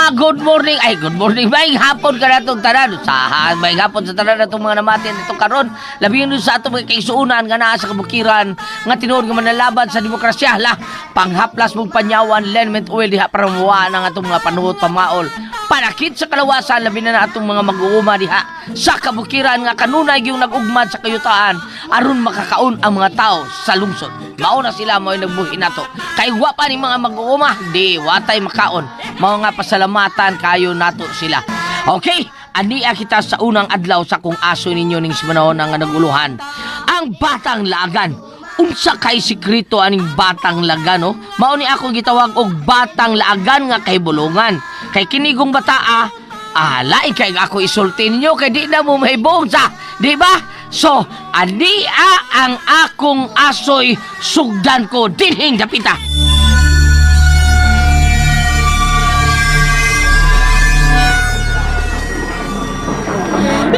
Good morning. Ay, good morning. Maayong hapon ka natong tanan. Sahan, maayong hapon sa tanan natong mga namati nito karon. Labi yun sa atong mga kaigsuonan nga naa sa kabukiran nga tinuod nga manalaban sa demokrasya. La, panghaplas mong panyawan, lenment oil diha para mawa ang atong mga panuhot pamaol. Panakit sa kalawasan, labi na na atong mga mag-uuma diha sa kabukiran nga kanunay yung nag-ugmad sa kayutaan aron makakaon ang mga tao sa lungsod. Mao na sila mo nagbuhi nato. Kay wa pa ni mga mag-uuma, di watay makaon. Mao nga pasalamatan kayo nato sila. Okay, ania kita sa unang adlaw sa kung aso ninyo ning simanahon nga naguluhan. Ang batang laagan. Unsa kay sikreto aning batang lagan, no? Mao ni ako gitawag og batang laagan nga kay bulungan. Kay kinigong bataa, lain kay ako isulti ninyo kay di na mo mahibong sa, di ba? So, ania ang akong asoy sugdan ko dinhing dapita.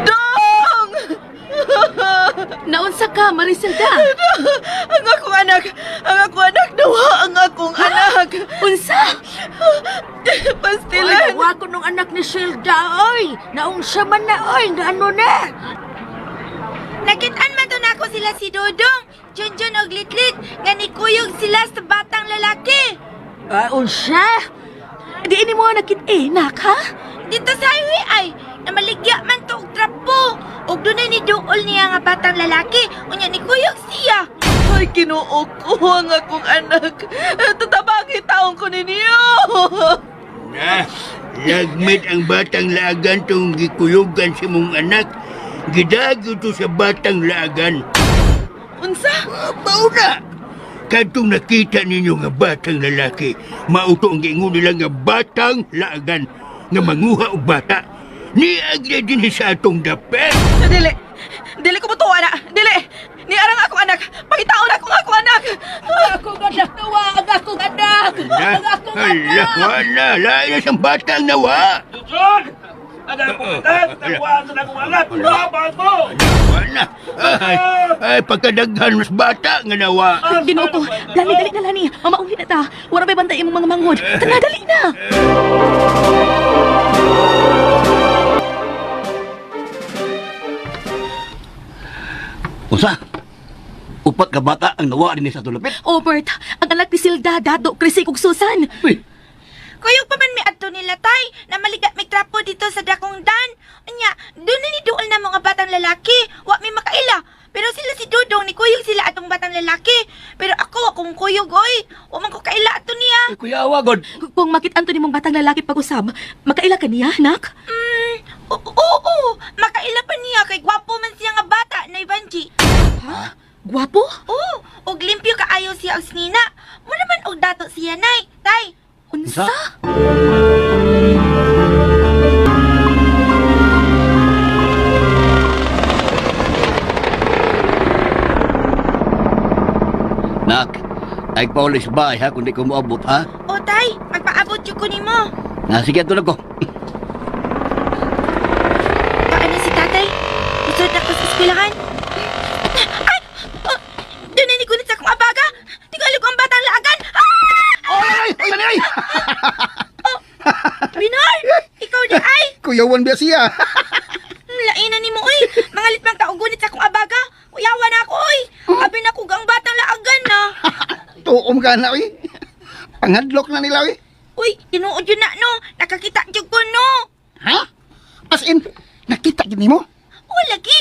Dong! Naunsa ka, Mariselda? Ang akong anak! Ang akong anak! Nawa ang akong anak! Unsa? Pastilan! Oy, nawa ko nung anak ni Silda, oy! Naunsa man na, oy! Ano na? Nakitaan man to nako sila si Dodong, Junjun og Litlit, nga nikuyog sila sa batang lalaki. Unsa? Di ini mo nakit-eh, nak, ha? Dito sa highway ay, namaligya man to og trapo. Og dunay ni duol niya nga batang lalaki, unya nikuyog siya. Ay, Ginoo ko ang akong anak! Tatabagi taong ko ninyo! Na, lagmit ang batang laagan tong gikuyugan sa mong anak. Gidagyo to sa batang laagan. Unsa? Mao na! Kadtong nakita ninyo nga batang lalaki, mauto ang giingon nila nga batang laagan, nga manguha og bata. Niagya din sa atong dapet. Dili! Dili ko mutuwa na! Dili! Niarang akong anak! Pangitaon akong akong anak! Ang akong anak, nawa! Ang akong anak! Ang akong Hala, anak! wala, lain na siyang batang nawa. John! Ang akong anak! Nakuha sa akong anak! Laban mo! Wala. Ay, ay, pagkadaghan mas bata nga nawa. Ginoo ko, Lani, dali na, Lani. Mamauwi na ta. Wala may bantay imong mga manghod. Tara, dali na! Usa, upat ka bata ang nawa din sa tulapit. Obert, ang anak ni Silda, Dado, Chrissy, ug Susan. Uy, Kuyog pa man mi adto nila tay, namaliga mig trapo dito sa dakong dan. Unya, dunay ni duol na mga batang lalaki, wa mi makaila. Pero sila si Dodong ni kuyog sila atong batang lalaki. Pero ako akong kuyog oy, wa man ko kaila ato niya. ay, kuya awa god. Kung makit-an to nimong batang lalaki pag-usab, makaila ka niya, anak? Oo, oo, makaila pa niya kay gwapo man siya nga bata na Ivanji. Ha? Gwapo? Oo, og limpyo kaayo siya og sinina. Mo naman og dato siya nay, tay. Unsa? Nak, ay paulis ba ha kung di ko moabot ha? O tay, magpaabot jud ko nimo. Na sige tulog ko. Paano si tatay? Usod ako sa eskwelahan. Ay! Oh, doon na ni sa akong abaga. Tingalog ang batang laagan. Ah! Ay, ay, ay, ay! Binor! Ikaw di ay! Kuyawan biya siya. Laina ni mo, oy! Mangalit pang kaugunit sa akong abaga. Kuyawa na ako, oy! Abi na ko ang batang laagan na. Tuom ka na, oy. Pangadlok na nila, oy. Uy, tinuod yun na, no? Nakakita jud ko, no? Ha? As in, nakita gid nimo? O, lagi!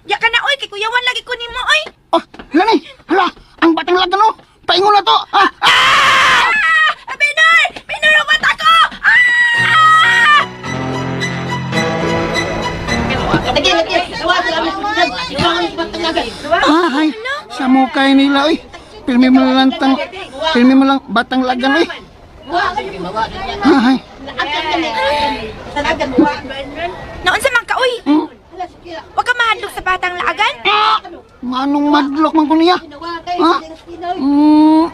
Ya ka na, oy! Kay kuyawan lagi ko nimo, oy! Oh, hala ni. Hala, ang batang lagan, no? Paingon na to. Ah, ah! Ah! Binor! Binor, ang bata ko! Ah! Ay, sa mukay nila, oy. Pirmi mo lang tang, pirmi mo lang batang lagan, oy. Ay, Naunsa man ka, oy! Wa ka mahadlok sa batang laagan? manong madlok man ko niya. Ha? Mm,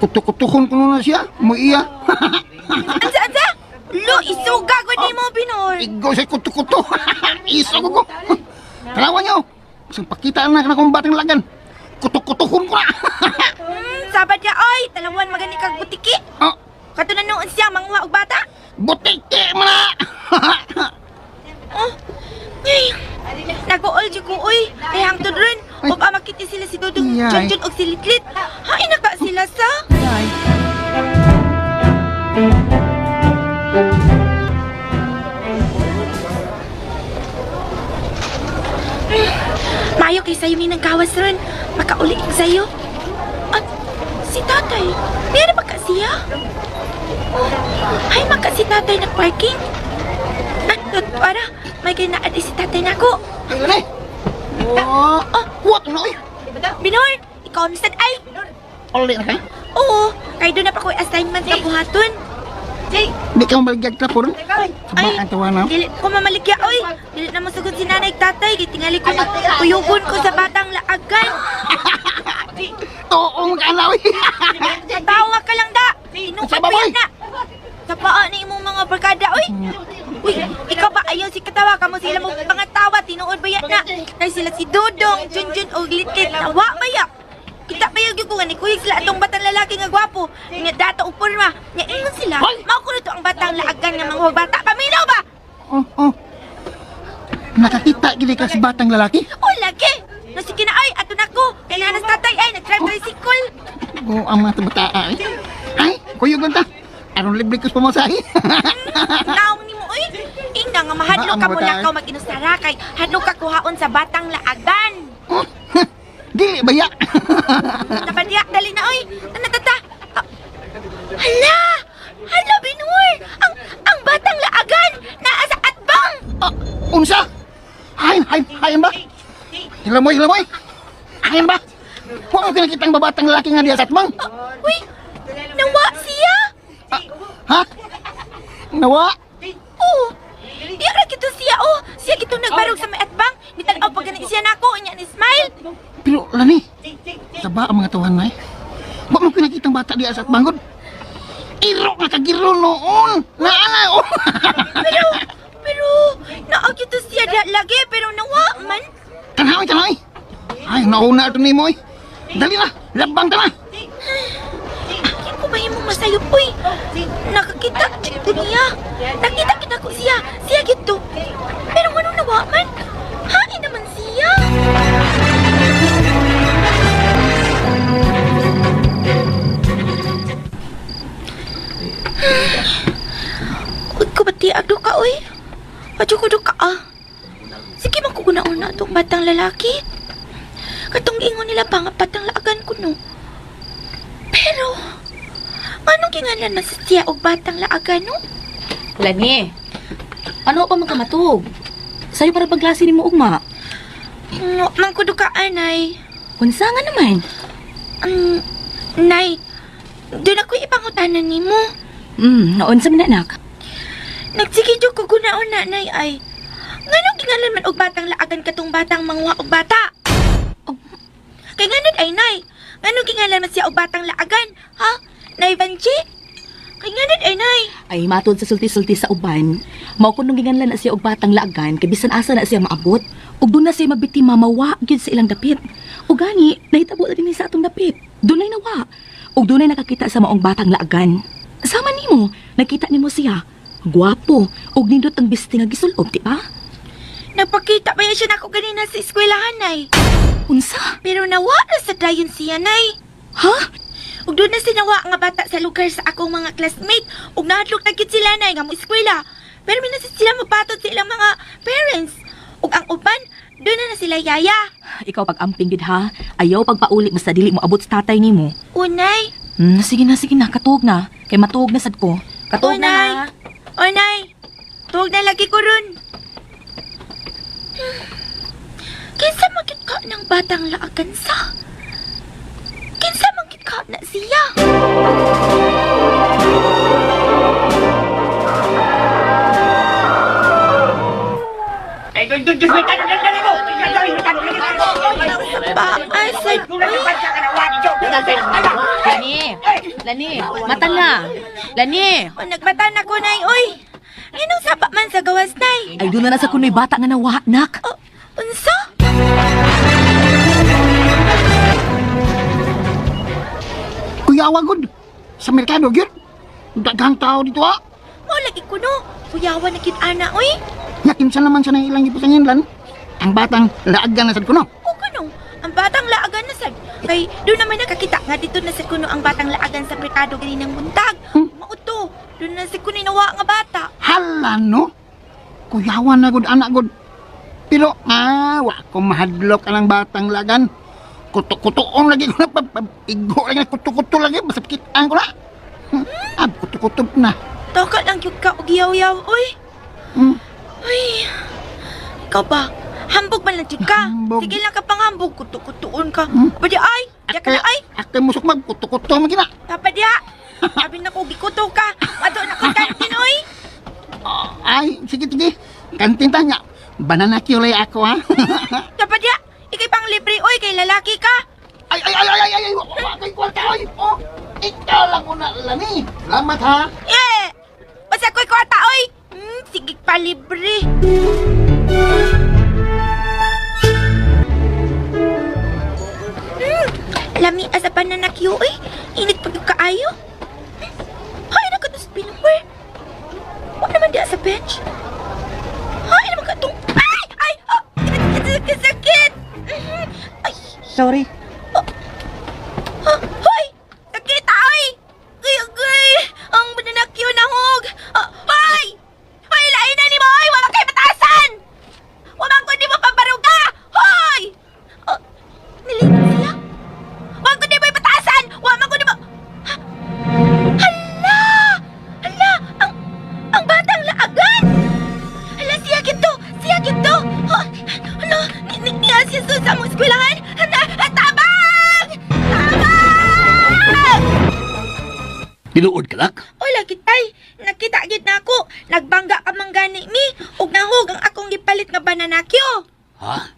kutukutukon ko na siya, mo iya. Ansa, ansa? Lo, isuga ko nimo, Binor! Igo sa kutukuto. Iso ko ko. Tanawan niyo. Sa pakita na na kong batang lagan. Kutukutuhon ko na. Sabad ya, oy! Talawan magani kag butiki! Oh, Kato na noon siya manguha og bata. Butiki mo na! Oh. Ay. Nag-uol jud ko oy. Kay hangtod ron, ug makita sila si Dudong, Iyay. Junjun og si Litlit. Hain na ka sila sa? Ay. Mayo kay sayo ni nagkawas ron. Makauli ik sayo. At si tatay, meron ba ka siya? Oh, ay maka si tatay nagparking. At para, may kinaad si tatay nako. Ay, Lani! Oh, what na oy? Binor, ikaw ang sad ay. Uli na kay? Oo, kay doon na pa ko'y assignment na buhaton. Di ka mabaligyag trapo ron? Sa ang tawa na. Dili ko mamaligya, oy. Dili na mo sugod si nanay tatay. Kay tingali ko kuyugon ko sa batang laagan. Oo, mag-alaw oy. Tawa ka lang da. Inukat Sa pa baboy. yan na. Sa paa na imong mga barkada, oy. Uy, ikaw ba ayaw si katawa kamo sila mo pangatawa tinuod ba yan na? Kay sila si Dodong, Junjun og Litlit nawa ba ya? Kita pa yung ko nga ni kuyog sila atong batang lalaki nga gwapo. Nga dato og porma. Nga ingon sila. Mao kuno to ang batang laagan nga mga bata. Paminaw ba? Oh, oh. Nakakita gid ka sa batang lalaki? O lagi. No sige na ay ato nako. Kay nanas tatay ay nag-drive tricycle. Oo, ang mga bataa eh. Ay, kuyog lang ta. Aron libre ko sa pamasahe. Naong nimo oy. Ingna nga mahadlok ka Ba, ang mo bata, lakaw mag-inusara kay hadlok ka kuhaon sa batang laagan. Oh, dili ba ya? Napadiak, dali na, oy! Tana, tata! Ah, hala! Hala, Binur! Ang batang laagan! Naa sa atbang! Ah, unsa? Hain, hain, hain ba? Hilamoy, hilamoy. Hain ba? Huwag mo kinakita ang babatang lalaki nga diya sa atbang. Uy! Nawa siya! Ah, ha? Nawa? Oo! Di ra gito siya, oh! Siya gitong nagbarog sa may atbang! Nitanaw pa gani siya nako, unya ni Smile! Pero, Lani, saba ang mga tuwan na eh. Huwag mo kinakita ang bata diya sa atbang. gud. Iro na kagiro noon. Naana, oh. Pero, pero, naa gito siya da lagi, pero nawa man! Tanawin, tanawin. Ay, nauna ito ni mo eh. Dali na, labang ta na. Akin ko ba yung masayop, uy? Nakakita ko niya. Nakita kita ko siya. Siya gito. Pero anong nawa man? Hain naman siya. Uy, kabati, agdo ka, uy. Adyo ko do ka, ah. Sige, magkuguna-una itong batang lalaki. Katong ingon nila pa nga batang laagan ko, no. Pero, anong kingalan man sa siya og batang laagan, no? Lani, ano pa man ka matug? Sayo para bang klase nimo ugma? No, man ko ka, anay. Unsa nga naman? Nay, doon ako ipangutanan nimo. Naunsa man na, anak? Nagsige jud ko gunaon na, nay, ay. Nganong kingalan man og batang laagan katong batang manguha og bata? Oh. Kay nganod ay, nay. Nganong kingalan man siya og batang laagan, ha? Nay Vanji? Kay nganod ay, nay. Ay matod sa sulti-sulti sa uban, mao kuno giganlan na siya og batang laagan kay bisan asa na siya maabot. Ug doon na siya mabiktima mawa gyud sa ilang dapit. Ug gani nahitabo na dinhi sa atong dapit. Dunay nawa. Ug dunay nakakita sa maong batang laagan. Sama nimo, nakita nimo siya. Gwapo ug nindot ang biste nga gisulob, di ba? Nagpakita ba yan siya nako ganina sa eskwelahan, nay? Unsa? Pero nawa na sa dayon siya, nay. Ha? Ug doon na sinawa nga bata sa lugar sa akong mga classmate. Ug nahadlok na gid sila nay nga mo eskwela. Pero minasad sila mapatod sa ilang mga parents. Ug ang uban, doon na na sila yaya. Ikaw pag-amping gid ha. Ayaw pagpauli basta dili mo abot sa tatay nimo. Unay, Sige na, katuog na. Kay matuog na sad ko. Katuog na. Unay. ha. Unay, tuwag na lagi ko ron. Kinsa magkit ka ng batang laagan sa? Kinsa magkit ka na siya? Paasad, Lani, Lani, mata na. Lani. O, nagbata na ko, nay, oy. Nganong saba man sa gawas, nay? Ay, doon na sa kunoy bata nga nawa, nak. O, unsa? Kuyawa gud. Sa merkado gyud. Daghang tao dito ha. Mao lagi kuno. Kuyawan na gid ana oy. Nakinsa naman sa nang ilang gipasanginlan. Ang batang laagan na sad kuno. O kuno, ang batang laagan na sad. Kay doon naman nakakita nga dito na sad kuno ang batang laagan sa merkado ganinang buntag. Mauto, doon na sad kuno nawa nga bata. Hala no. Kuyawan na gud anak gud. Pero wa ko mahadlok anang batang lagan. Kuto-kutoon lagi ko na igo lagi na kuto-kuto lagi basta kitaan ko na. Kuto-kuto na. Toka lang gyud ka og yaw-yaw oy. Ay. Ikaw ba? Hambog man lang jud ka. Hambog. Sige lang ka panghambog, kuto-kutoon ka. Pwede ay, diya ka na ay. Akay musok mag kuto-kuto man gina. Papa diha. Sabi na ko gikuto ka. Ato na ko kantin oy. Ay, sige sige. Kantin ta nga. Banana kulay ako ha. Papa diha. Ikay pang libre oy kay lalaki ka. Ay ay ay ay ay ay. Wa kay kwarta oy. Oh, ikaw lang una lani. Salamat ha. Eh! Basta ko'y kwarta oy. Sige pa libre. Lami asa banana Q oy. Init pag kaayo. Hay na ka to sa pinwer. Wa naman diya sa bench. Hay naman ka tong ay ay oh, sakit sakit. Ay, Sorry. ah, hoy! Sakit ay! Ay, agay! Ang banana Q nahog! Ah, hoy! Hoy, lain na ni mo! Hoy, wala kay batasan! Wala ko di mo pabaruga! Hoy! Oh, nilito siya. Wala ko di mo ipatasan! Wala ko di mo... Ha? Hala! Hala! Ang batang laagan! Hala, siya gito! Siya gito! Oh, hala, niya siya sa among eskwelahan! Hala, tabang! Tabang! Tinuod ka, nak? O lagi tay, nakita gid na ako. Nagbangga ka man gani mi ug nahog ang akong gipalit nga banana Q. Ha?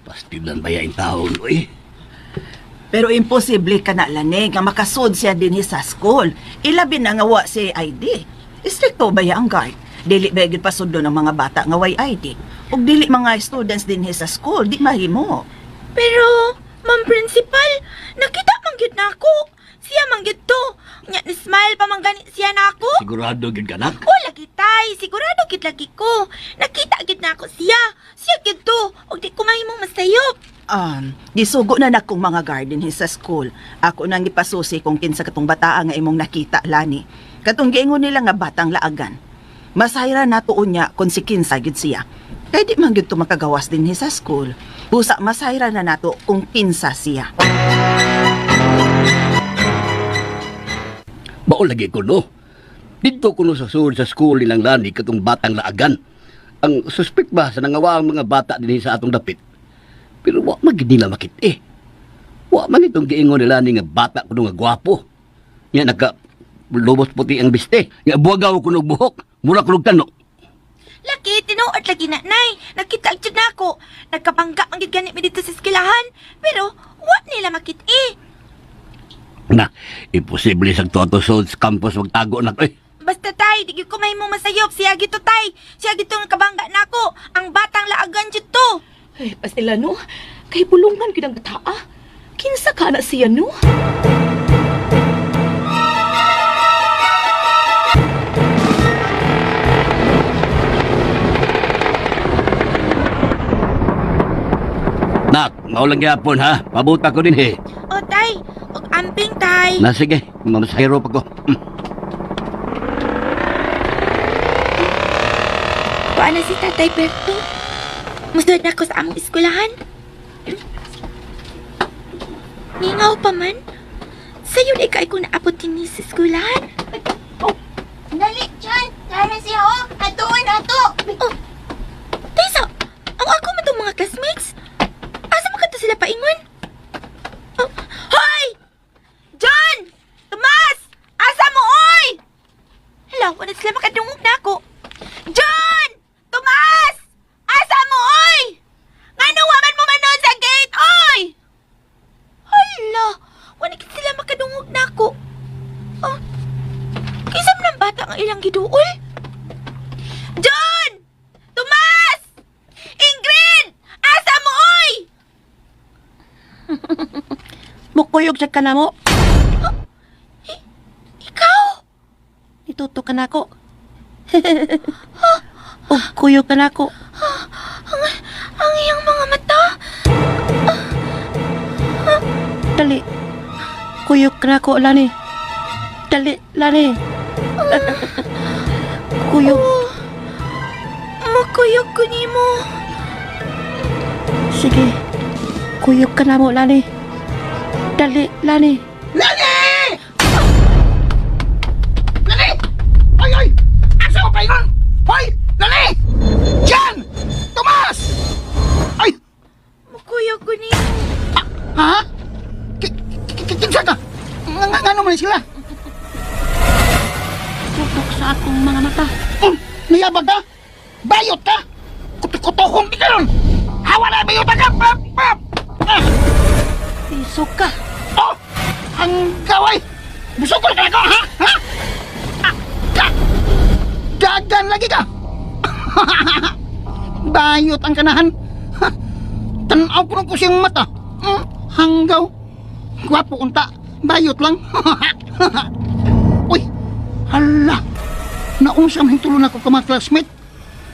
Pastilan ba yung taon, oy? Pero imposible ka na lani nga makasud siya dinhi sa school. Ilabi na nga wa si ID. Istrikto ba ya ang guard? Dili ba gyud pasudlo ng mga bata nga way ID? Ug dili mga students dinhi sa school, di mahimo. Pero, Ma'am Principal, nakita man gyud na ako. Siya man gyud to. Nya ni smile pa man gani siya na ako. Sigurado gyud ka, nak? O lagi tay, sigurado gid lagi ko. Nakita gid na ako siya. Siya gyud to. Ug di ko mahimong masayop. Gisugo na nakong mga guard dinhi sa school. Ako nang gipasusi kung kinsa katong bataa nga imong nakita lani. Katong giingon nila nga batang laagan. Masayra na tuon niya kung si kinsa gyud siya. Kay di man gyud to makagawas dinhi sa school. Busa masayra na nato kung kinsa siya. Bao lagi ko, no? Dito kuno sa sulod sa school nilang lani katong batang laagan. Ang suspect ba sa nangawa ang mga bata dinhi sa atong dapit? Pero wa man gid nila makit eh. Wa man itong giingon nila ni nga bata kuno nga gwapo. Nya nagka lubos puti ang biste. Nga buwagaw kuno og buhok, mura kuno og tano. Laki, tinuod lagi na, nay. Nakita jud na ako. Nagkabangga man gid gani mi dito sa eskwelahan. Pero, wa nila makit eh. Na, imposible sa tuwa sa campus magtago na eh. Basta tay, di gyud ko mahimong masayop. Siya gito tay. Siya gito nga kabangga nako. Ang batang laagan jud to. Ay, pastila no. Kay bulungan gyud ang bataa. Kinsa ka na siya no? Nak, maulang gyapon ha. Pabuta ko din eh. O tay, og amping tay. Na sige, mamasahiro pa ko. Kuan na si Tatay Berto. Musunod na ako sa among eskwelahan. Ningaw pa man. Sayo na ikay ko naabot din sa eskwelahan. Oh, dali, Chan. Tara siya, oh. Atuon, ato. Oh, Tessa, ang ako man tong mga classmates. Asa man kadto sila paingon? Oh, hoy! John! Tomas! Asa mo, oy? Hala, wala sila makadungog na ako. John! Tomas! Asa mo, oy? Ngano waman mo manon sa gate, oy? Hala, wala gid sila makadungog na ako. Oh, kinsa man ang bata nga ilang giduol? John! Tomas! Ingrid! Asa mo, oy? Mukuyog sa ka na mo. Ikaw? Itutok ka nako. Ug kuyog ka nako. Ang iyang mga mata. Dali. Kuyog ka nako, Lani. Dali, Lani. Kuyog. Oh, makuyog ko nimo. Sige. Kuyog ka na mo, Lani. Dali, Lani. Lani! Lani! Ay, ay! Asa mo pa ingon? Hoy! Lani! Jan! Tomas! Ay! Makuyog ko nimo. Ha? Kinsa ka? Ngano man sila? Tutok sa akong mga mata. Niyabag ka? Bayot ka? Kutukutuhong di ka ron! Hawa na bayot ka! Pap! Pap! Ah! Isok ka. Oh! Ang gaway! Busukol ka na ko, ha? Ha? Ah, ka! Dagan lagi ka! Bayot ang kanahan. Ha? Tanaw ko ko siyang mata. Hanggaw. Gwapo unta. Bayot lang. Uy! Hala! Naunsa man tulo na ko ka mga classmate.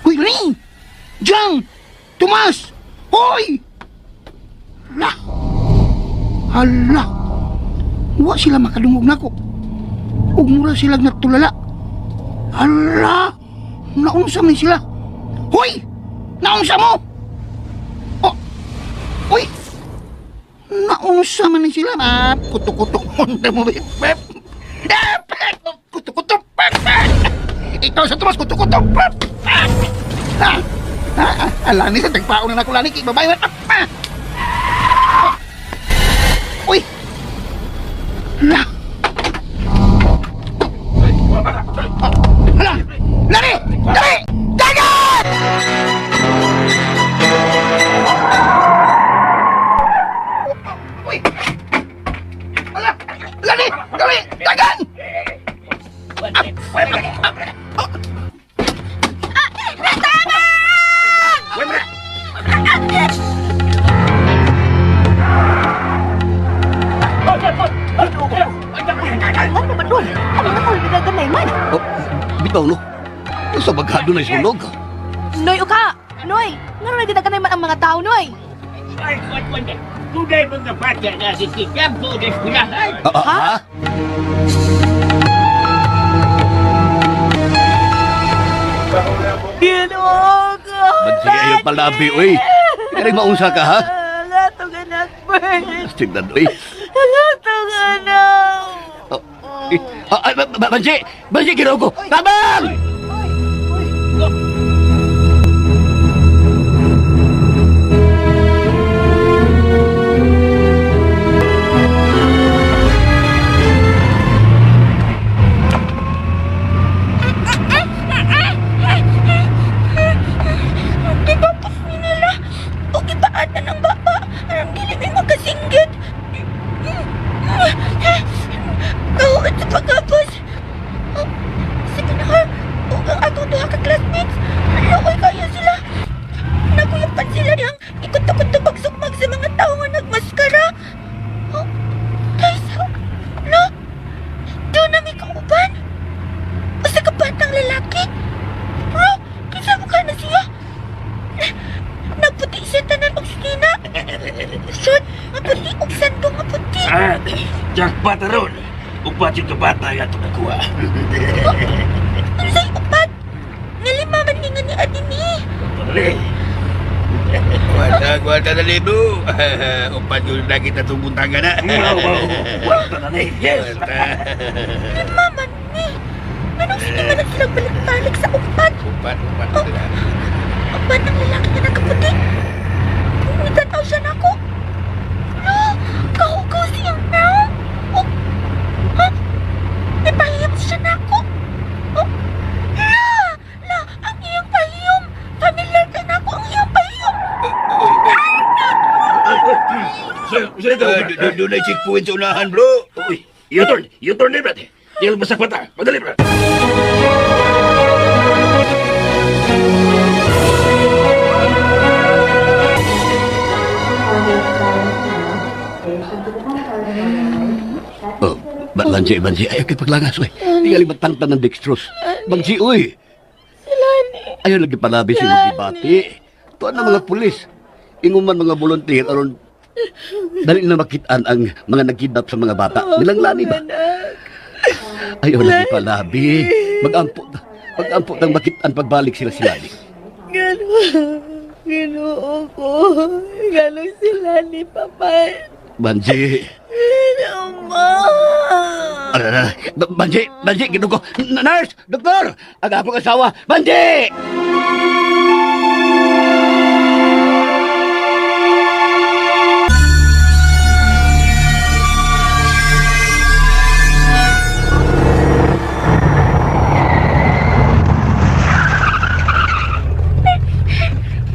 Uy, Ring! Jang! Tomas! Hoy! Hala! Hala! Wa sila makadungog nako. Ug mura sila natulala. Hala! Naunsa man sila. Hoy! Naunsa mo? Oh! Uy! Naunsa man sila. Ah, kuto-kuto. Honda mo, bep. Bep! Kuto-kuto. Bep! Ikaw sa Tomas, kuto-kuto. Bep! Ah! Ah! Ah! Alani sa tagpaon na nako lani kay babae. Ah! Uy! Hala! Hala! Lani! Dali! Dagat! Uy! Hala! Lani! Dali! Dagan! Ano ba doon? Ano na tol? Ginaganay man. Oh, bitaw no. Sa bagado na sunog. Noy, uka! Noy! Ngano na ginaganay man ang mga tao, Noy? Ay, kwan, kwan. Dunay mga bata na si Kikampo na eskwelahan. Ha? Ginoo ko. Sige, ayaw palabi, uy. Kaya maunsa ka, ha? Ang atong anak, Bert. Tignan, uy. Ang atong anak. Oh, eh, ah, Bansi! Bansi, ginawa ko! Tabang! Gibapos ni nila. O gipaatan ang baba. Ang dili may makasinggit. Kahuot sa pagkapos. Oh, sige na ha. Ug ang atong duha ka classmates. Luoy kayo sila. Nakuyapan sila niyang ikuto-kuto pagsugmag sa mga tao nga nagmaskara. Oh, Taysa, no? Doon na may kauban. Usa ka batang lalaki. Bro, kinsa mo ka na siya? Nagputi siya tanan og stina. Short, nga puti og sando nga puti. Ah, jackpot ron. Upat yung kabata nga ito nakuha. Unsay upat? Nga lima man ni nga ni Adini. Dali. Kwarta, kwarta na libo. Upat yun lagi tatong buntangan na. Kwarta na ni. Yes. Lima man ni. Nganong sige man na sila balik-balik sa upat? Upat, upat. Oh, ang batang lalaki nga nakaputi. Nagtataw siya nako. Lo, kahugaw siyang now. Oh, ha? Ipahiyom siya nako. Oh, la, la, ang iyong pahiyom. Familiar ka nako ang iyong pahiyom. Doon na checkpoint sa unahan, bro. Uy, U-turn. U-turn din, brad. Di masak mata. Madali, brad. Oh, Banji, Banji, ayaw kay paglangas, uy. Tingali magtangtan ng dextrose. Banji, uy. Ayaw lagi palabi si Mugibati. Tuan ng mga pulis. Inguman mga volunteer aron dali na makitaan ang mga nagkidnap sa mga bata. Nilang lani ba? Ayaw lagi palabi. Magampo, magampo nang makitaan pagbalik sila sila. Ginoo ko. Gano'n sila ni Papa. Banji. Ama. Ara, ara, Banji, Banji, ginoo ko. Nurse, doktor, ang akong asawa, Banji!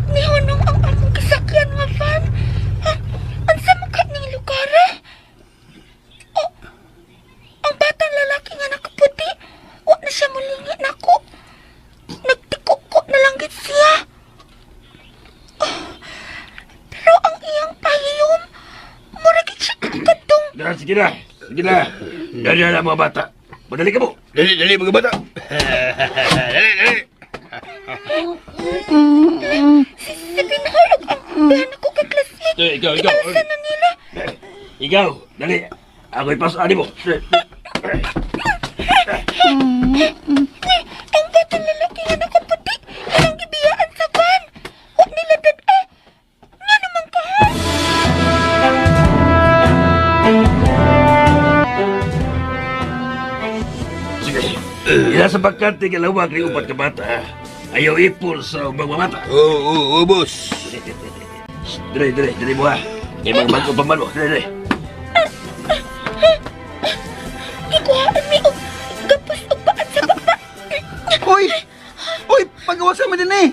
Nihunong ang akong kasakyan nga van. Ha? Unsa man ka ning lugar eh? Oh, ang batang lalaki nga nakaputi. Wa na siya mulingi nako. Nagtikuko na lang gid siya. Oh, pero ang iyang pahiyom, mura gid siya kadtong Na, sige na. Sige na. Dali na mga bata. Madali ka mo. Dali, dali mga bata. Dali, dali. si Binhar ug ang dahan ako ka classmate. Eh, ikaw, ikaw. Gialsa na nila. Ikaw, dali. Ako ipasaan mo. Ang batang lalaki nga nakaputi, ilang gibiyaan sa van. Wa nila dad-a. Nga naman ka ha? Sige. Ila sa bakante nga lawag ni upat ka bata. Ayaw ipol sa ubang mga bata. Oo, oo, oo, boss. Dali, dali, dali mo ha. Kaya mga bago pa man mo. Dali, dali. Gikuhaan mi og gapos og paan sa baba. Uy! Uy! Pagawasan mo din eh!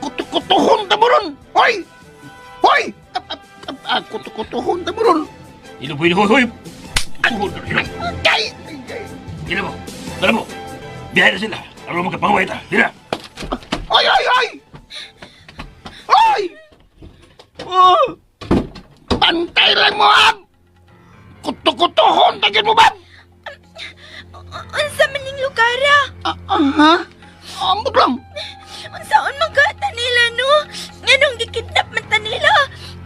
Kutukutuhon ta mo ron! Hoy! Hoy! Ap, ap, ap, ah, kutukutuhon ta mo ron! Ilo po, ilo, hoy. Tuhod, ilo. Kay! Ilo mo. Tara mo. Biyahe na sila. Aron magkapangaway ta. Dila. Ay, ay, ay! Ay! Oh! Pantay lang mo, ab! Kutukutuhon ta gyud mo, bab! Unsa man ning lugar ah? Ah, ah, ha? Ambot lang! Unsaon man ka ta nila no? Nganong gikidnap man ta nila?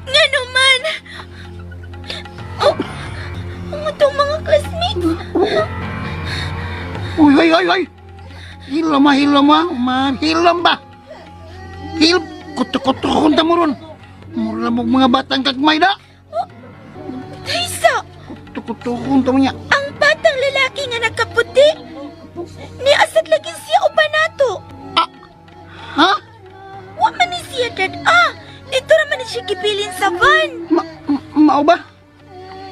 Ngano man? Oh, ang atong mga classmates. Uy, uy, uy, uy! Hilom ah, hilom ah! Ma, hilom ba? Hil, kutukutuhon ta mo ron! Mura mo mga batang kagmay na! Taysa, Kutukutuhon ta mo niya! ang batang lalaki nga nakaputi. Niasad lagi siya uban nato. Ha? Wa man ni siya dad ah. Dito ra man ni siya gibilin sa van. Ma, mao ba?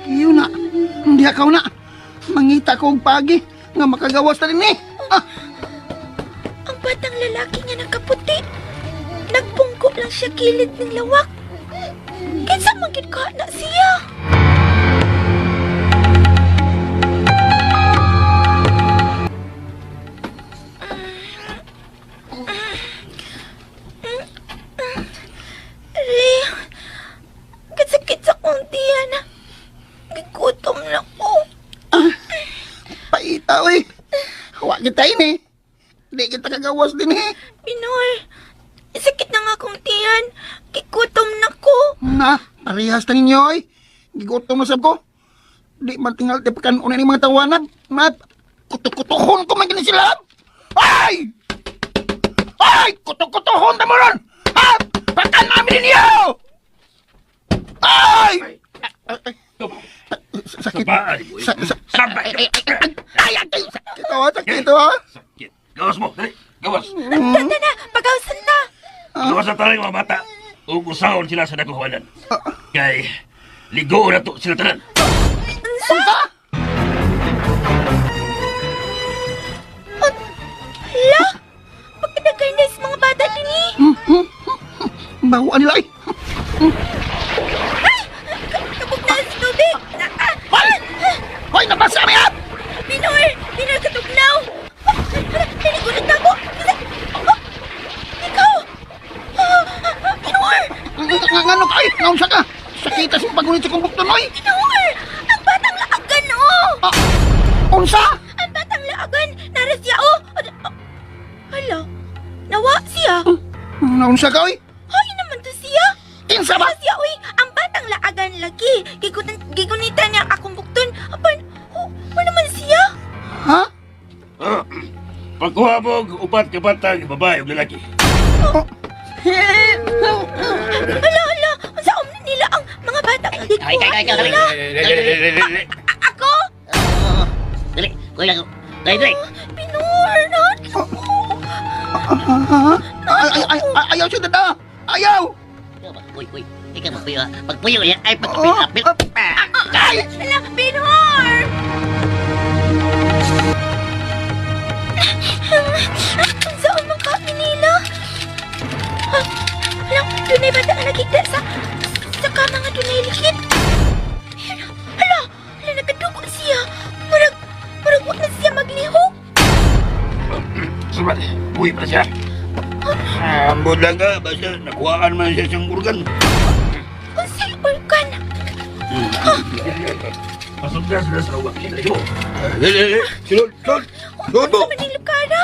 Iyo na. Hindi akaw na. Mangita ko og pagi nga makagawas na rin eh. Ah, Ang batang lalaki nga nakaputi. Nagpungko lang siya kilid ng lawak. Kinsa man gid ka na siya? Ray, kasakit sa kong tiyan. Gigutom na ko. paita oy. Wa kita ini. Di kita kagawas din eh. Pinoy, sakit na nga akong tiyan. Gigutom na ko. Na, parehas na ninyo oy. Gigutom na sab ko. Di man tingal di pakan una ni mga tawanan. Ma, kutukutuhon ko man gini sila. Ay! Ay! Kutukutuhon ta mo ron! Ha? Pakan namin ninyo! Ay! Sakit. Sabaan mo. Sa, sa, Sabay. ay, ay, ay, ay, ay, sakit oh, sakit oh. Sakit. Gawas mo. Dali. Gawas. Tanda na, pagawsan na. Gawas na tayo mga bata. Ug usahon sila sa nakuhanan. Kay ligo na to sila tanan. Unsa? Hala! Pagkadagay sa mga bata din eh. Bawaan nila ay. Ay! Kabog na sa tubig! Ah, Hoy! Hoy, nabasa mi ah! Pinoy! Pinoy katugnaw! Oh, Pinigulit na ako! Oh, ikaw! Ah, Pinoy! Ngano ka ay? Ngaon sa ka? Sakita sa pagunit sa kong bukton oy. Pinoy! Naunsa ka, oy? Hay naman to siya. Kinsa ba? Ano siya, uy, ang batang laagan lagi. Gigunita niya akong bukton. Apan, oh, wala man siya. Ha? Ah, Pagkuha mo og upat ka batang babae ug lalaki. Hala, hala, sa umna nila ang mga batang gikuha nila. Ako? Dali, kuya lang. Dali, dali. Pinur, not ako. Ha? Ay, ay, ay, ay, ayaw siya dada! Ayaw! Uy, uy. Ikaw magpuyo. Pagpuyo ya. Ay, Oh, pagpuyo. ay! Hala, Pinur! Saan man kami nila? Hala, dunay bata nga nakita sa kama nga dunay likit. Hala, hala, nakadugo siya. Murag wag na siya maglihok. Surat, buhi pa siya. Ambot lang ka, basta nakuhaan man siya siyang organ. Unsay organ? Pasok na sila sa uwak. Dali mo. Dali, dali. Sulod, sulod. Sulod mo. Sa maning lukara?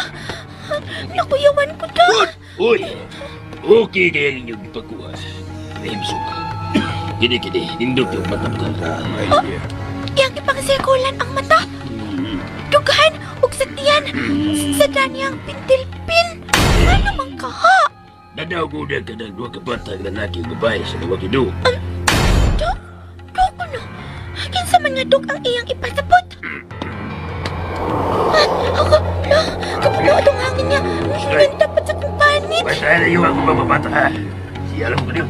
Nakuyawan ko ta. Uy, okay kaya ninyong ipagkuha. Nahimsok. Kini, kini, nindot yung mata mo. Iyang ipangsirkulan ang mata. Dughan ug sa tiyan sa daniyang pintilpin. Ano man kaha? Dadaw ko na ka ng duha ka batang lalaki ug babae sa luwag ino. Dok, dok ko no. Kinsa man nga dok ang iyang ipasabot? Ah, ako, la, kapuno atong hangin niya. Nang dapat sa kong panit. Basta na yung ako mga bata ha. Siya alam ko niyo.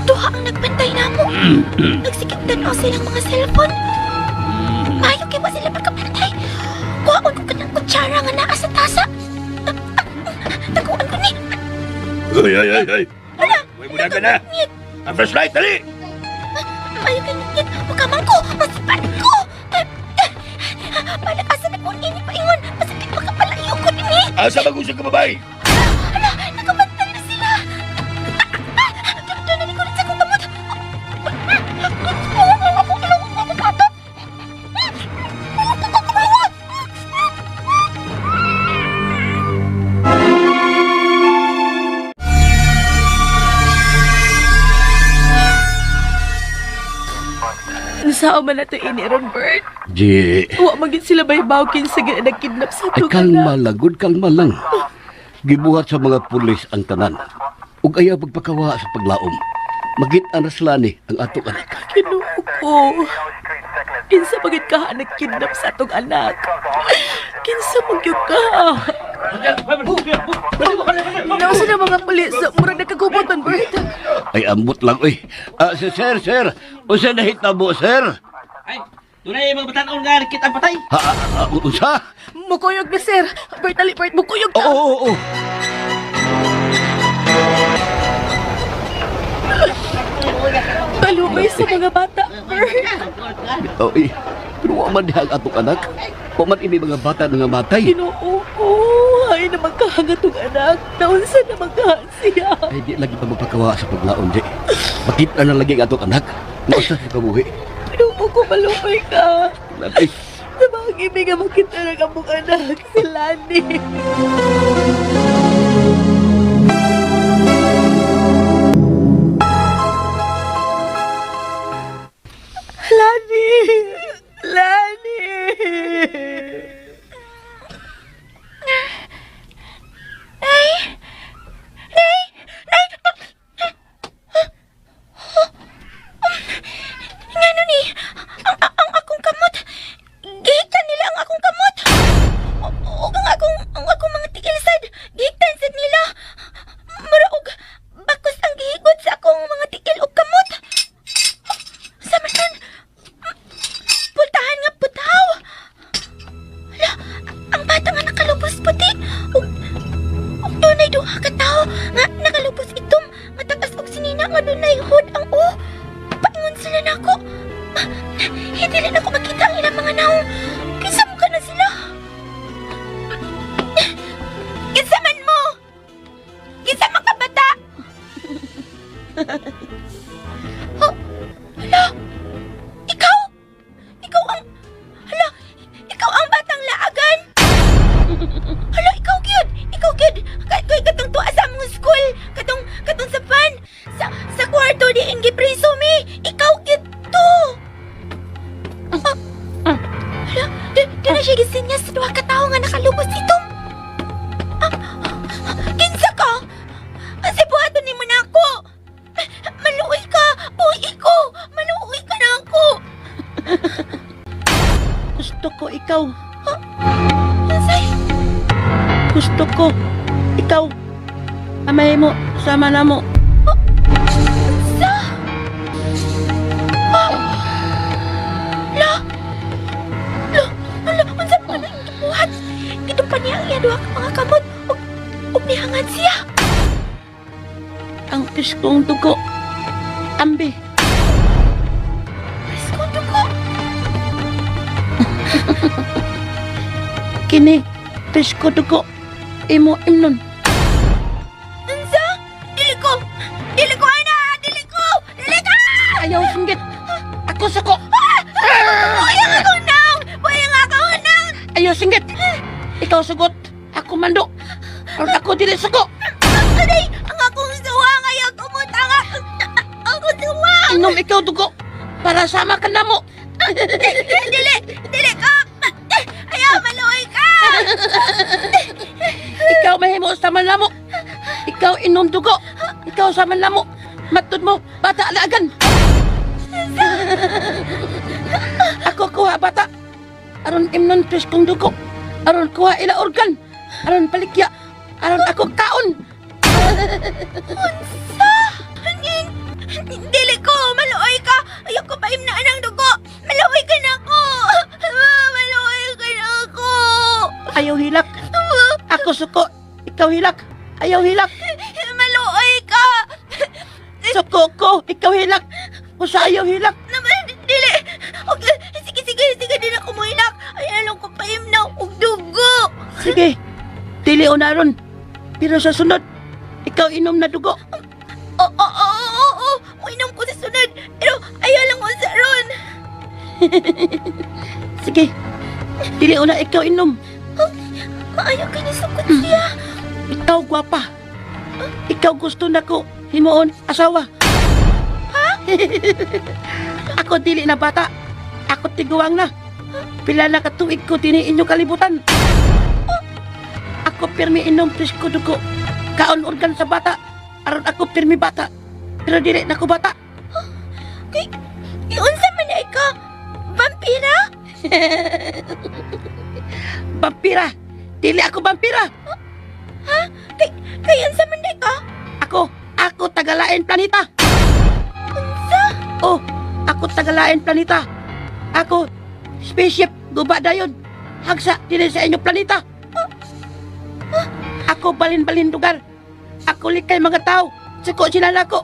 Duha ang nagbantay namo. Nagsikip tan-aw silang mga cellphone. Maayo kay wa sila makabantay. Kuhaon ko kanang kutsara nga naa sa tasa. Taguan ko ni. Ay, ay, ay, ay. Hala, Uy, muna ka na. Ang flashlight, dali! Maayo kay ngit. Mukamang ko, masipan ko. Palakasan na kung ini paingon. Masakit makapalayo ko ni. Asa mag-usag ka babae? Hala, nakabantay na sila. Doon na ni ko sa akong kamot. Ako ilong ako kato. Nasao man na to ini ron, Bert. Ji, Wa man gid sila baybaw kinsa gid nagkidnap sa ay atong kalma anak. lang, gud kalma lang. Gibuhat sa mga pulis ang tanan. Ug ayaw pagpakawa sa paglaom. Magit-an na sila ni ang atong anak. Ginoo ko. Kinsa man gid ka nagkidnap sa atong anak? Kinsa man gyud ka? Nausa na mga pulis, murag nagkagubot man, Bert. Ay ambot lang oy. Ah, sir, sir, sir. Unsa nahitabo, sir? Ay, tunay mga bataon nga nakita ang patay. Ha, ha, ha, unsa? Mukuyog na, sir. Bert, dali, Bert, mukuyog Oo, na. oo, oo. Balumay sa mga bata, Bert. Oo, eh. Pero wa man diha ang atong anak. Wa man ini mga bata nga matay. Ginoo ko. Ay, naman kahangat tong anak. Naunsa naman kaha siya. Ay di lagi pa magpakawa sa paglaon di. Makita na lagi ang atong anak. Mausa sa kabuhi. Ginoo ko, malupay ka. Ay, Sa mga ibig nga makita ng among anak, si Lani. Lani! Lani! Ngano ni? Ang akong kamot. Gihigtan nila ang akong kamot. O ang akong mga tiil sad. Gihigtan sad nila. Mura og bakos ang gihigot sa akong mga tiil og kamot. Sa man? Pultahan nga putaw. Hala, ang bata nga nakalubos puti. Og dunay duha ka tawo nga nakalubos itom. Nga tagas og sinina nga dunay hood ang o. Paingon sila nako. Hindi rin ako makita ang ilang mga naong. Kinsa mo ka na sila? Kinsa man mo? Kinsa man ka bata? Oh, hala! Ikaw! Ikaw ang... Hala! Ikaw ang batang laagan! Hala, ikaw gyud! Ikaw gyud! Gusto ko ikaw. Unsay? Gusto ko ikaw. Amay mo, sama na mo. Unsa? Oh. La. La, ala, unsa man ang gibuhat? Gidumpa niya ang iya duha ka mga kamot ug ug nihangad siya. Ang piskong dugo. Ambi. Preskong dugo. Kini, pisko dugo. Imo imnon. Unsa? Dili ko. Dili ko ana, dili ko. Dili ka. Ayaw singgit. Ako suko. Buyang ako nang. Buyang ako nang. Ayaw singgit. Ikaw sugot. Ako mando. Aron ako dili suko. Aray, ang akong suwang ayaw kumutang. Ako suwang. Inom ikaw dugo. Para sama ka na mo. Dili, dili ka. Ayaw maluoy ka. Ikaw mahimo sama na mo. Ikaw inom dugo. Ikaw sama na mo. Matud mo, bata laagan. Ako kuha bata. Aron imnon preskong dugo. Aron kuha ila organ. Aron palikya. Aron ako kaon. Unsa? Dili ko, maluoy ka. Ayaw ko pa imnaan ang dugo. Maluoy ka na ako. Maluoy ka na ako. Ayaw hilak. Ako suko. Ikaw hilak. Ayaw hilak. Maluoy ka. Suko ko. Ikaw hilak. Usa ayaw hilak. Naman, dili. Okay, sige, sige, sige, di na ko muhilak. Ayaw lang ko pa imna og dugo. Sige. Dili o na ron. Pero sa sunod, ikaw inom na dugo. Oo, oo, oo, oo, oo. Muinom ko sa sunod. Pero ayaw lang ko sa ron. Sige. Dili o na ikaw inom. Maayo kay nisukot siya. Ikaw gwapa. Ikaw gusto na ko himuon asawa. Ha? Ako dili na bata. Ako tiguang na. Pila na katuig ko dinhi inyo kalibutan. Ako pirmi inom presko dugo. Kaon organ sa bata. Aron ako pirmi bata. Pero dili na ko bata. Kay, iunsa man na ikaw? Vampira? Vampira. Dili ako vampira. Ha? Kay, kay unsa man na ikaw? Ako, ako tagalain planeta. Unsa? Oh, ako tagalain planeta. Ako, spaceship, guba dayon. Hagsa, dinhi sa inyong planeta. Ako, balin-balin lugar. Ako likay mga tao. Suko sila nako.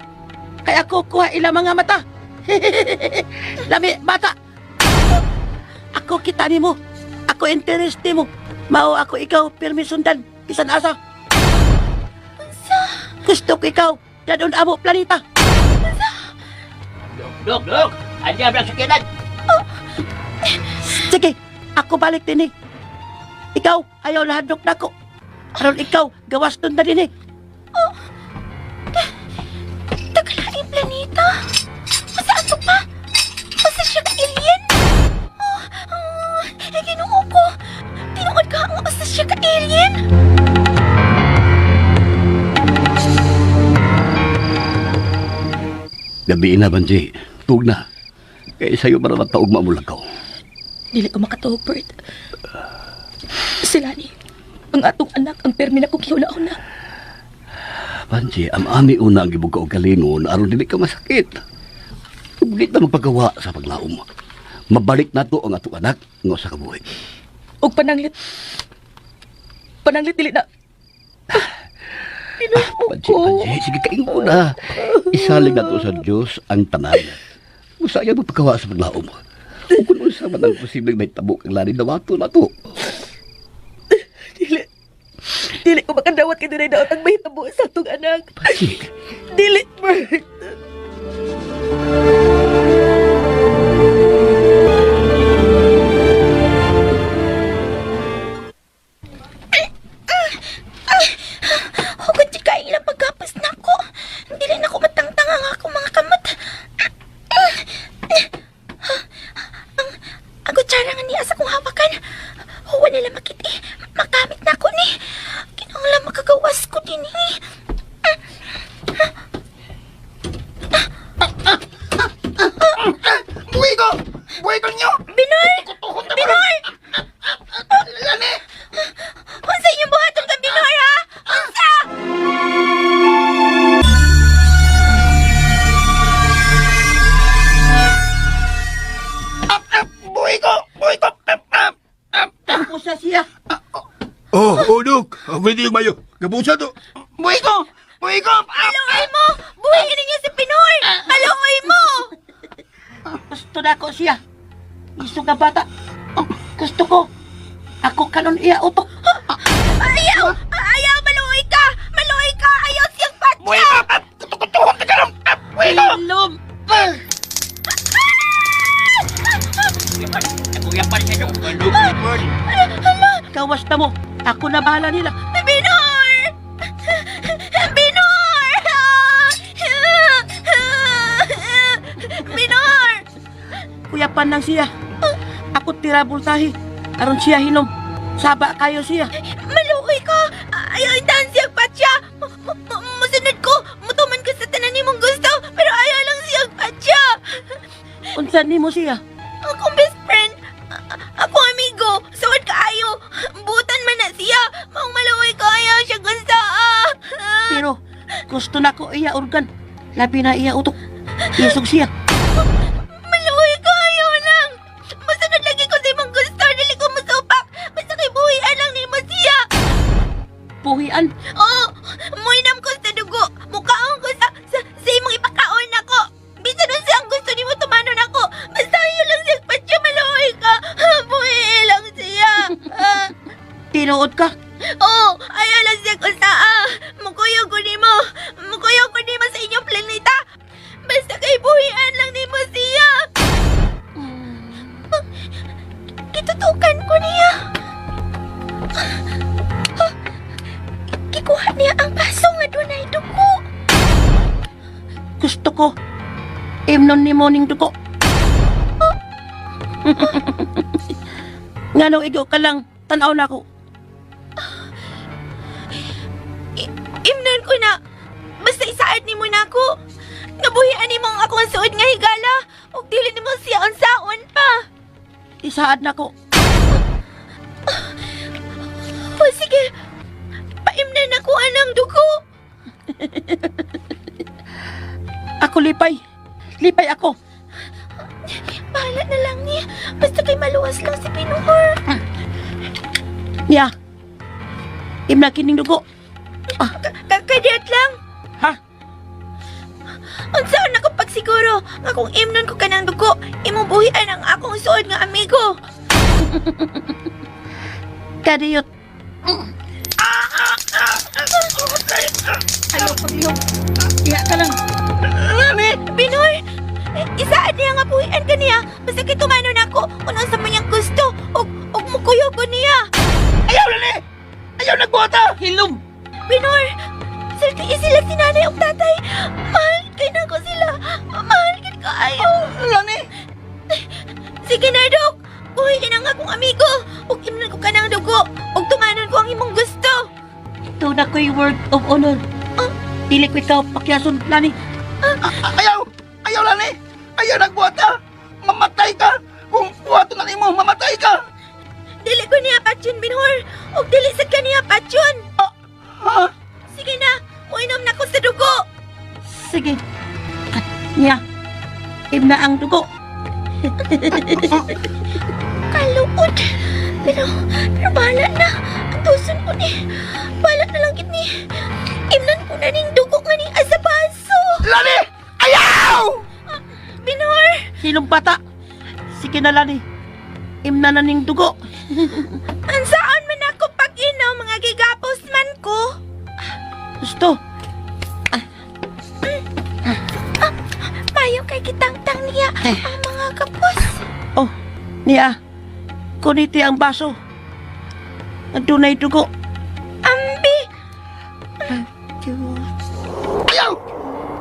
Kaya ako kuha ilang mga mata. Lami, bata. Ako kita nimo. Ako interest nimo. Mao ako ikaw, pirmi sundan. Bisan asa. Unsa? Gusto ko ikaw. Dadon amo planeta. Dok, dok. Andiyan ang sakinan. Sige, ako balik din eh. Ikaw, ayaw lahadok na ko. Aron ikaw, gawas dun na din eh. Tagalaing planeta? Masa ato pa? Masa siya ka alien? Oh, oh, ay, Ginoo ko. Tinuod ka ang usa siya ka alien? Gabi na, Banji. Tug na. Kaya sa'yo para mataog maamulagaw. Dili ko makatuog, Bert. Sila ni, ang atong anak, ang permi na kong huna-huna. Banji, ang ami una ang gibog ka og galingon aron dili ka masakit. Ug di ta magpagawa sa paglaom. Mabalik nato ang atong anak nga usa ka buhi. Og pananglit, pananglit dili na. Pinupo Banji, ko. Banji, sige kaingon na. Isalig nato sa Dios ang tanan. Usa ayaw magpagawa sa paglaom. Ug kun unsa man ang posibleng mahitabo kang lanin dawato nato. Dili, dili ko makadawat kay dunay daot ang mahitabo sa atong anak. Banji, Dili, Bert. Hugot di ka ilang pagkapos na ako. Dili na ko matangtang ang akong mga kamot. Ang ang kutsara nga niya sa kong hawakan. Huwa nila makiti. Makamit na ako ni. Kinahanglan makagawas ko din eh. Buhi ko! Buhi ko ninyo! Binoy! Binoy! Buhi ko! Buhi ko! Tapos na siya. Oh, oh, Dok. Pwede yung mayo. Gabusa to. Buhi ko! Buhi ko! Maluoy mo! Buhiin ninyo si Pinor! Maluoy mo! Gusto na ako siya. Isog nga bata. Gusto ko. Ako kanon iya utok. Ayaw! Ayaw! Maluoy ka! Maluoy ka! Ayaw siyang Buhi patya! ko! Kutukutuhon ka karon! Buhi ko! Ilom. Kawas na mo. Ako na bahala nila. Binor! Binor! Binor! Kuyapan lang siya. Ako tira bultahi. Aron siya hinom. Saba kayo siya. Maluoy ka! Ayaw intahan siyang patya! Musunod ko! Mutuman ko sa tanan nimong gusto! Pero ayaw lang siyang patya! Unsa nimo siya? Akong best friend! Akong amigo! Suod kaayo! Butan man na siya! Maong maluoy ko ayaw siya gusto! Pero gusto na ko iya organ. Labi na iya utok. Isog siya. Maluoy ko ayaw lang! Musunod lagi ko sa imong gusto! Dili ko musupak! Basta kay buhian lang nimo siya! Puhian. Oo! Muinam ko sa dugo! Mukaon ko sa imong ipakaon nako! Bisan unsa ang gusto nimo tumanon ako! Basta ayaw lang siya patya maluoy ka! Buhian lang siya! Tinuod ka. Oo, ayaw lang siya kung saa. Mukuyog ko nimo. Mukuyog ko nimo sa inyong planeta. Basta kay buhian lang nimo siya. Kitutukan ko niya. Kikuha niya ang baso nga dunay dugo. Gusto ko. Imnon ni mo ning dugo. Ngano igo ka lang, tanaw na ako. Imnon ko na. Basta isaad nimo na ako. Nabuhian nimo ang akong suod nga higala. Ug dili nimo siya unsaon pa. Isaad na ko. O sige, paimnan ako anang dugo. Ako lipay. Lipay ako. Bahala na lang niya. Basta kay maluwas lang si Pinuhor. Niya. Imna kining dugo. Kakadiat lang. Ha? Unsaon ako pagsiguro nga kung imnon ko kanang dugo, imong buhian ang akong suod nga amigo. Kadiyot. Ayaw paglihok. Iha ka lang. Lani! Pinoy, isaad niya nga buhian kaniya. Basta kay tumanon ako kung unsa man niyang gusto ug mukuyog ko niya. Ayaw, Lani! Ayaw nagbuhata! Hilom. Pinor, sulti sila si nanay ug tatay. Mahal kay nako sila. Mahal kay kaayo. Lani! Sige na, Dok. Buhay ka na nga akong amigo. Ug imnon ko ka ng dugo. Ug tumanon ko ang imong gusto. Ito na ko'y word of honor. Dili ko ikaw pakyason, Lani. Ayaw! Ayaw, Lani! Ayaw nagbuhata! Mamatay ka! Kung buhato na nimo, mamatay ka! Dili ko niya patyon, Binhor. Ug dili sad ka niya patyon. Ha? Sige na, uinom na ko sa dugo. Sige. Niya. Imna ang dugo. Kaluod. Pero bahala na. Ang tuson ko ni. Bahala na lang gid ni. Imnon ko na ning dugo nga ning asa baso. Lani! Ayaw! Binhor, Silong bata. Sige na, Lani. Imna na ning dugo. Ansaan man ako pag-inom, mga gigapos man ko. Gusto. Mayo kay kitangtang niya ang mga kapos. Oh, niya. Kuniti ang baso. Adunay dugo. Ambi, Ayaw!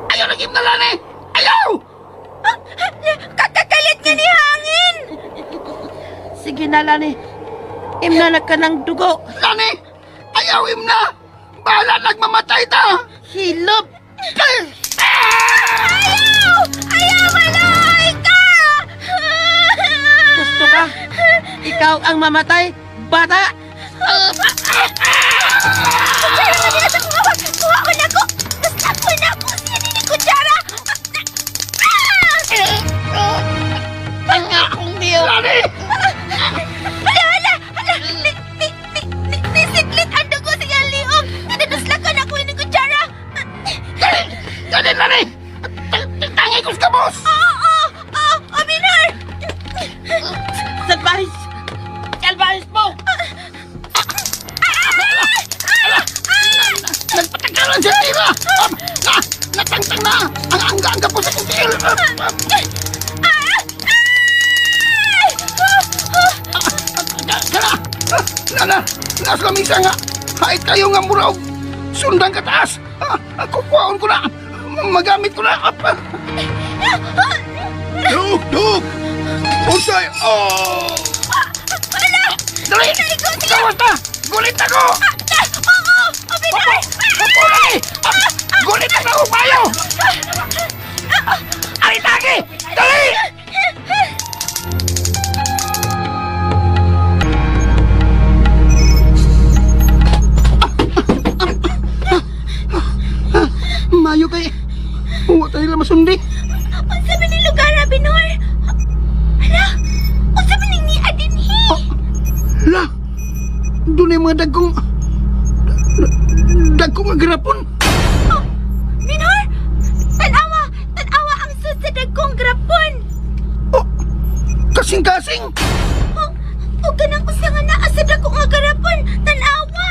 Ayaw nag na, Lani! Ayaw! kakakalit nga ni hangin. Sige na, Lani. Imna na ka ng dugo. Lani! Ayaw imna! Bahala nagmamatay ta! Hilob! Ayaw! Ayaw, maloy ka! Gusto ka? Ikaw ang mamatay, bata! Kutsara na niya sa kuha! Kuha ko na ko! Basta ko na ko! Siya ni kutsara! Ang akong niyo! Lani! Ana, nasa lamisa nga. Hay kayo nga mura og sundang kataas. Ah, kukuhaon ko na. Magamit ko na. Ah, Duk, duk! Unsay? Oh! Wala! Dali! Gawas na! Gulit ako! Oo! O, Binor! Upo lagi! Ah, Gulit na ako payo! Aritagi! Dali! Mayo kay... Huwag tayo lang masundi. Unsa man ni lugar, ah, Binor? Hala! Unsa man ni niya dinhi? La! Doon yung mga dagkong... Dagkong agrapon. Oh, Binor! Tanawa! Tanawa ang sud sa dagkong grapon! Oh, kasing-kasing! Oh, o ganang usa nga naa sa dagko nga garapon! Tanawa!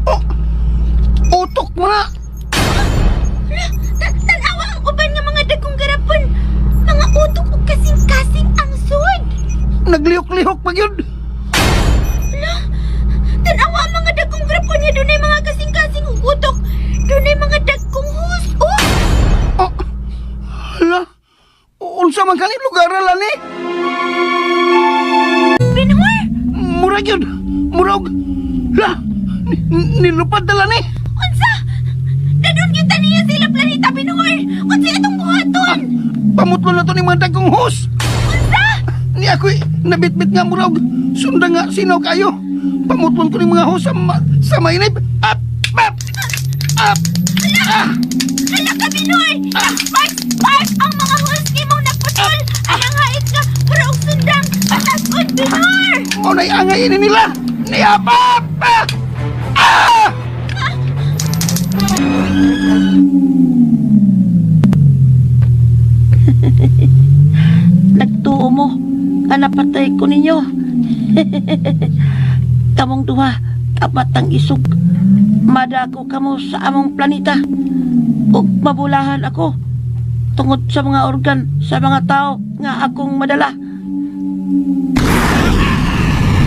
Oh, utok mo na! Hala, tanawa ang uban nga mga dagkong garapon! Mga utok ug kasing-kasing ang sud! Naglihok-lihok pa yun. Hala, tanawa ang mga dagkong garapon nga dunay mga kasing-kasing ug utok! Dunay mga dagkong hus! Oh! Oh, hala! Unsa man kani lugar lani? Binor! Mura yun! Murag! La! Nilupad na lani! Unsa? Dadun kita niya sila planeta, Binor! Unsa itong buhaton? Pamutlo na to ni mga dagkong hus! Unsa? Ni ako'y nabitbit nga murag! Sunda nga sinaw kayo! Pamutlon ko ni mga hus sa, sa mainip! Up! Up! Up! Hala! Hala ka, Binor! Spark! Spark! Ang mga hus nimong naputol! Anang hait nga! Mura og sundang! Patas-on, Binor! Mao na'y angay ini nila! Ni Up! Up! Ah! Nagtuo mo nga napatay ko ninyo. Kamong duha, kabatang isog. Madako kamo sa among planeta. Ug mabulahan ako tungod sa mga organ sa mga tao nga akong madala.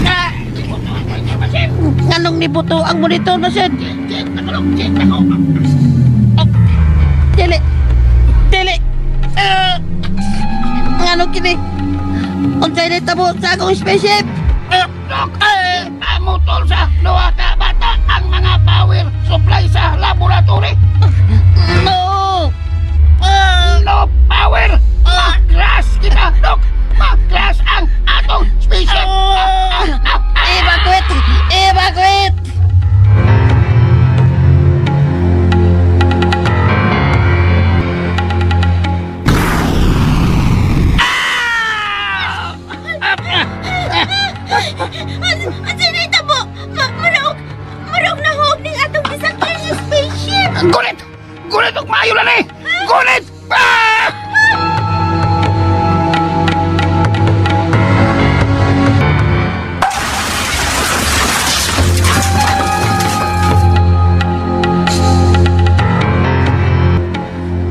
Ah! Nganong nibuto ang monitor na sed? Dili! Dili! Ah! Ngano kini? Unsay nahitabo sa akong spaceship? Pamutol sa duha ka bata ang mga power supply sa laboratory. No! Ah! No power! Ma-crash kita, Dok! Ma-crash ang atong spaceship! Ah! Evacuate! Evacuate! Unsa nahitabo? Mura og nahog ning atong gisakyan sa spaceship! Gulit! Gulit og maayo lani! Gulit! Ah!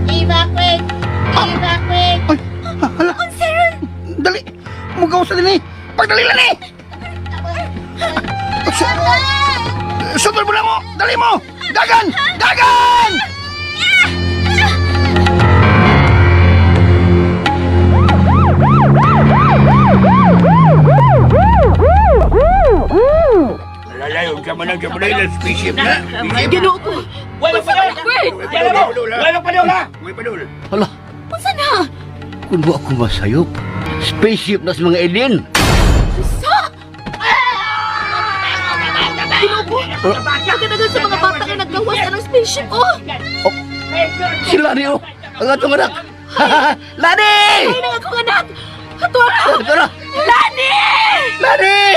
Evacuate! Evacuate! Ay, hala! Unsa ron? Dali! Mugaw sa dinhi! Pagdali lani! Sudol mo na mo! Dali mo! Dagan! Dagan! Lalayon ka man ang gabalay ng spaceship na. Ginoo ko. Wala pa Unsa man na, Wala pa ha? Uy, padul. Hala, Unsa na? kung wa ako masayop, spaceship na sa mga alien. Unsa? Ginoo ko. Pagkadagan sa mga bata nga naggawas anang spaceship oh. Sila niyo, ang atong anak. Lani! Ay nang akong anak. Ato ra. Ito na! Lani! Lani!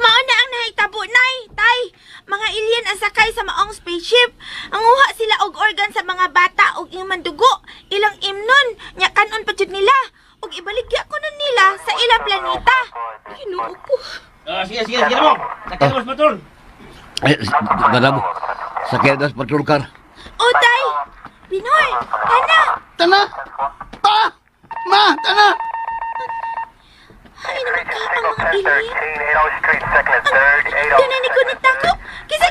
Mao na ang nahitabo, Nay, Tay. Mga alien ang sakay sa maong spaceship. Ang uha sila og organ sa mga bata og iman dugo, ilang imnon, nya kanon pa jud nila. Ug ibaligya ko nun nila sa ilang planeta. Ginoo ko. Ah, sige, sige, sige na mo. Sakay mo sa patrol. Ay, dala mo. Sakay na sa patrol car. O, Tay! Pinoy, tana! Tana! Ta! Ma, tana! Ay, naman ka ang mga alien. Ang tanan ni Kunit ako. Kasi,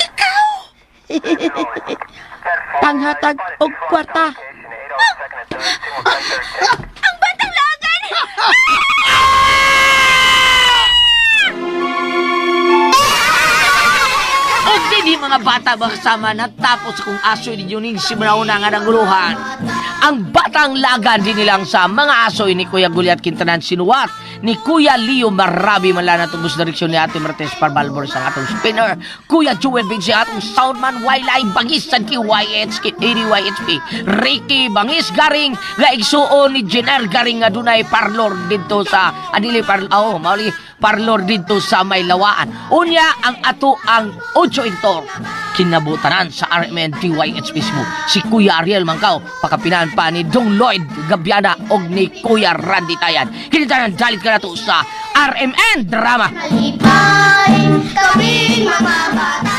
ikaw! Panghatag og kwarta. Ang batang lagan! Og dinhi mga bata mga kasama natapos kung asoy ni Juning simulauna nga nanguluhan. Ang batang lagan din nilang sa mga asoy ni Kuya Gulyat Quintanan sinuwat ni Kuya Leo Marabi malana tubos direksyon ni Ate Martes Parbalbor sa atong spinner, Kuya Joel Big sa atong soundman Wailay Bangis sa KYH ADYHP Ricky Bangis Garing nga igsuon ni Jener Garing nga dunay parlor didto sa adili parlor, oh, mauli parlor didto sa may lawaan. Unya ang ato ang 8 intor kinabutanan sa RMN DYH mismo si Kuya Ariel Mangkaw pakapinan pa ni Dong Lloyd Gabiana og ni Kuya Randy Tayan. Kini tanan dalit ka nato sa RMN Drama. Malipay, kami mga bata.